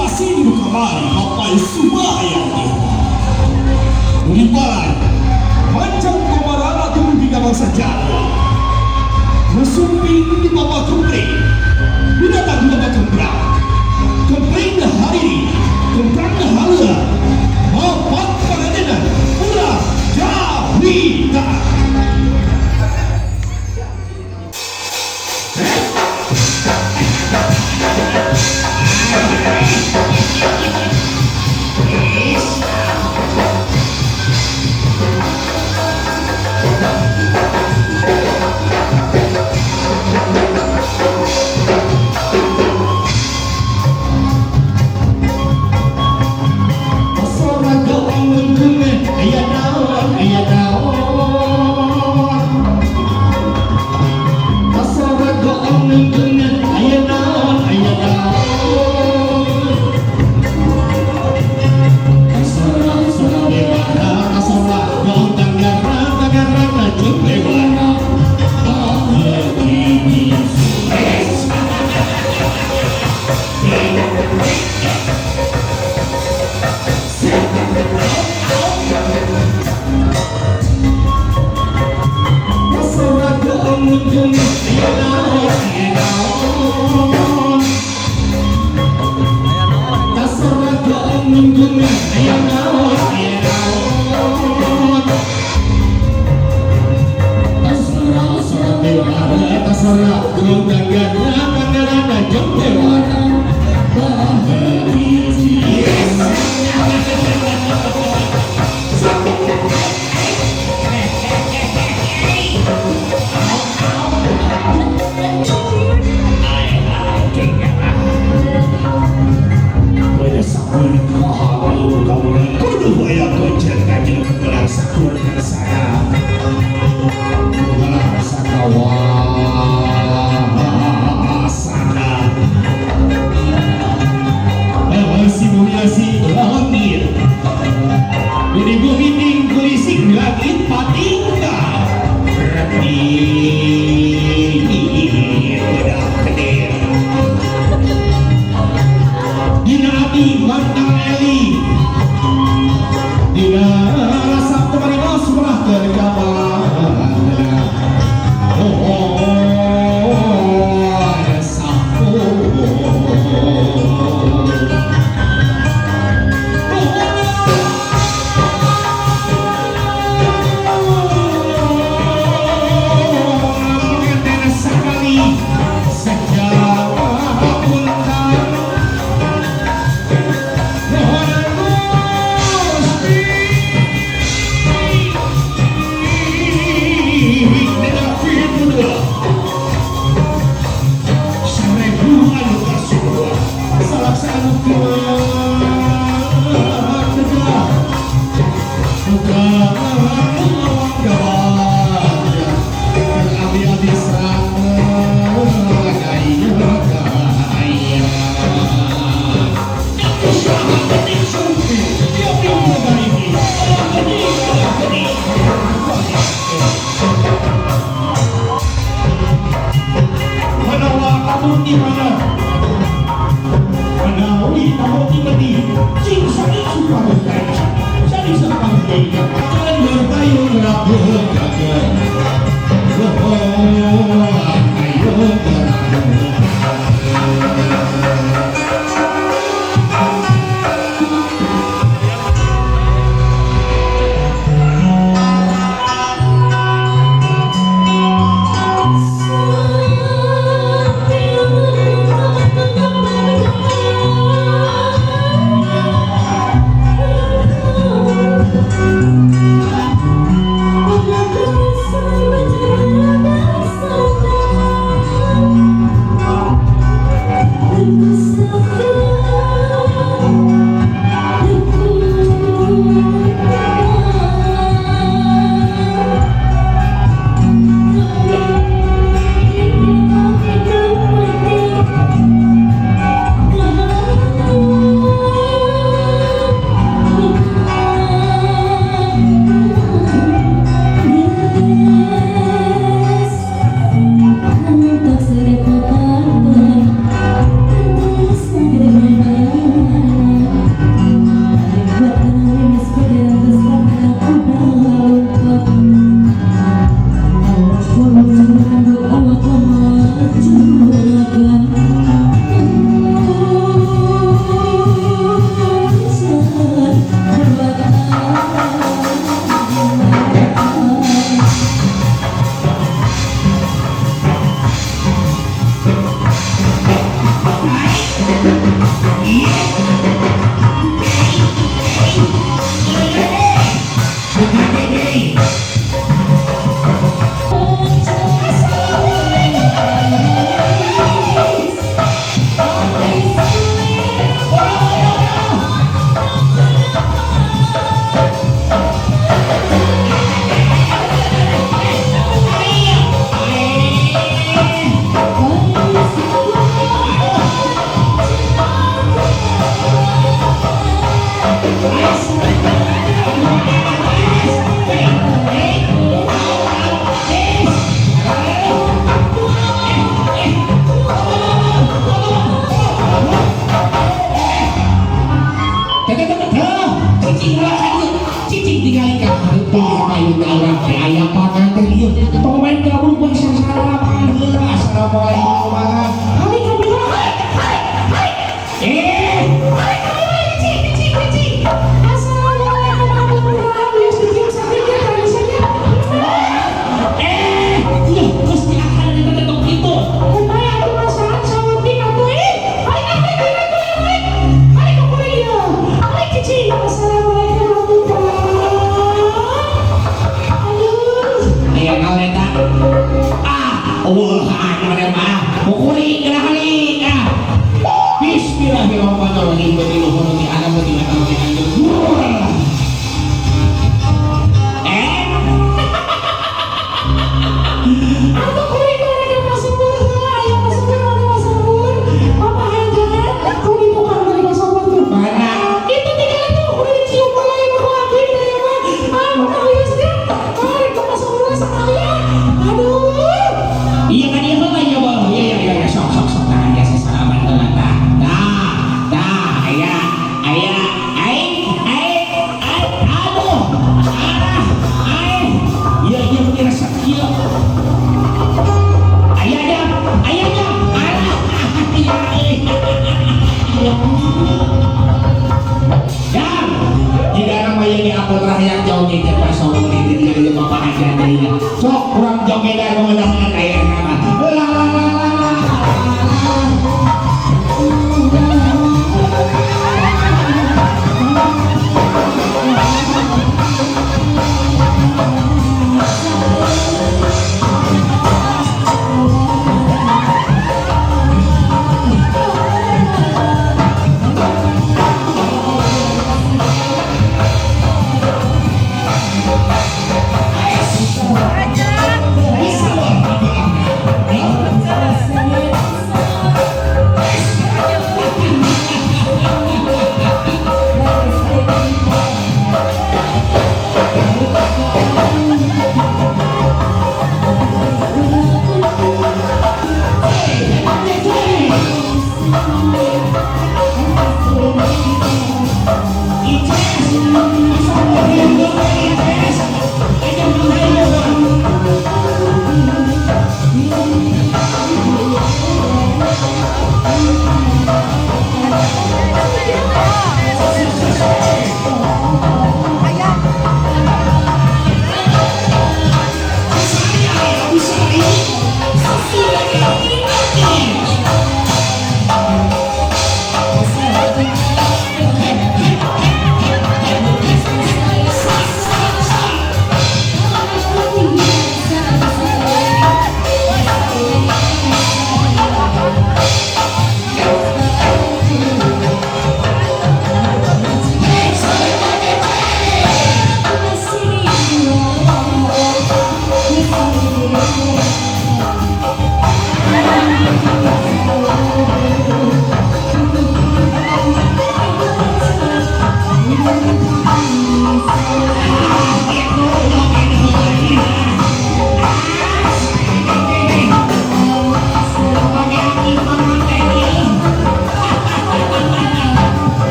Supasi di kamari papai Subayang Ulipan Mancang komarana tubuh hingga bangsa Jawa. Mesumping di Bapak Kempring, binatang di Bapak Kemprang, Kempring hari ini, Kemprang halua, Bapak Pangadenan, Pura Jawita. Thank you. Ka urang teh aya panganten ieu. Tong main kabur bae sasalaman heula. Assalamualaikum kumaha? Hari kabila, hai, hai, hai. Eh, Hai kabila, cici, cici, cici. Assalamualaikum warahmatullahi wabarakatuh. Cium sakitnya tadi saja. Eh, iya, geus diakalan eta teh tong kitu. Kumaha atuh masalah saweting atuh ih. Hai, hai, hai, hai, hai, hai. Hai kuring ieu. Hai cici. Assalamualaikum warahmatullahi wabarakatuh. Aduh. Aya naon eta? Ah, eueuh anu mah. Kukuring geura halik ah. Bismillahirrahmanirrahim. Beti luhur ti alam beti atau ti anjeun. Eh, Atuh kuring mereka pasembur heula, aya pasembur mana pasembur? Bapak hajat, kuring tukang dari pasembur tuh. Mana? Itu tinggal itu kuring dicium mulai ku abdi teh mah. Ah, mana geus nya? Ah, rek ke pasembur sekalian. Aduh. Iya kan iya heula ya bah. Iya iya iya sok sok sok tangan biasa salaman heula tah. Tah, tah aya aya ai ai ai aduh. Ah, ai. Iya iya begini resep ieu. Aya jam, aya jam. Alah, iya euy. Jam. Jika nama ieu ge aku terakhir joget teh pas sok ini di bapak aja deui. Sok kurang joget da mengenahkan aya nama. La la la la la.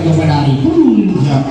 Kepada puncak.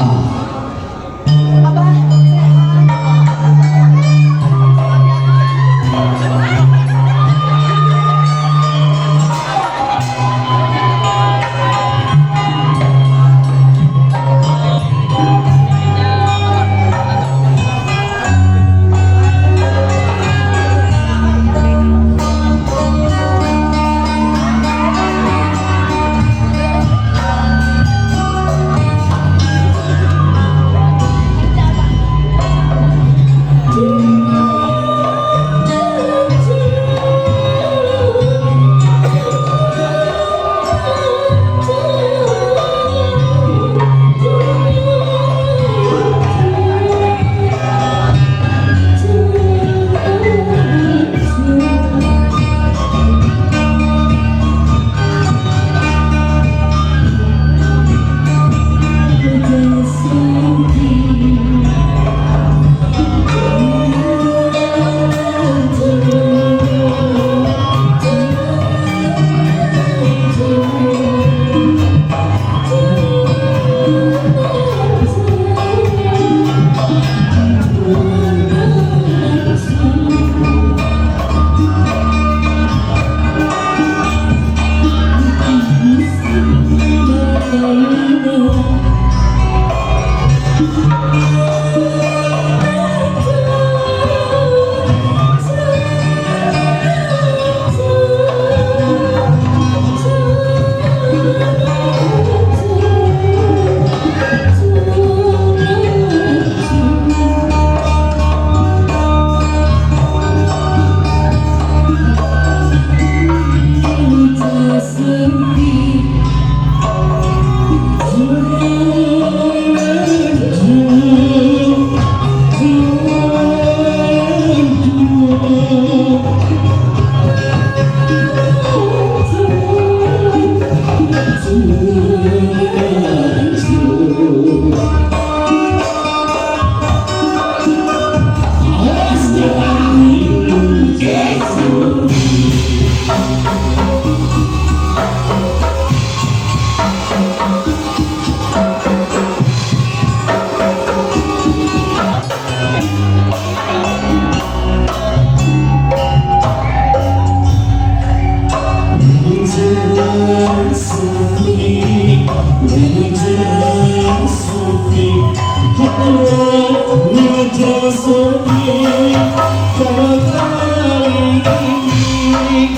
Wajah sedih kalau kali ini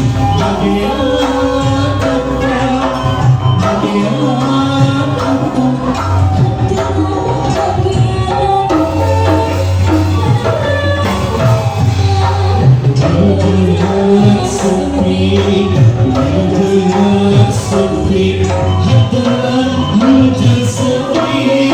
Wajah sepi, wajah sepi.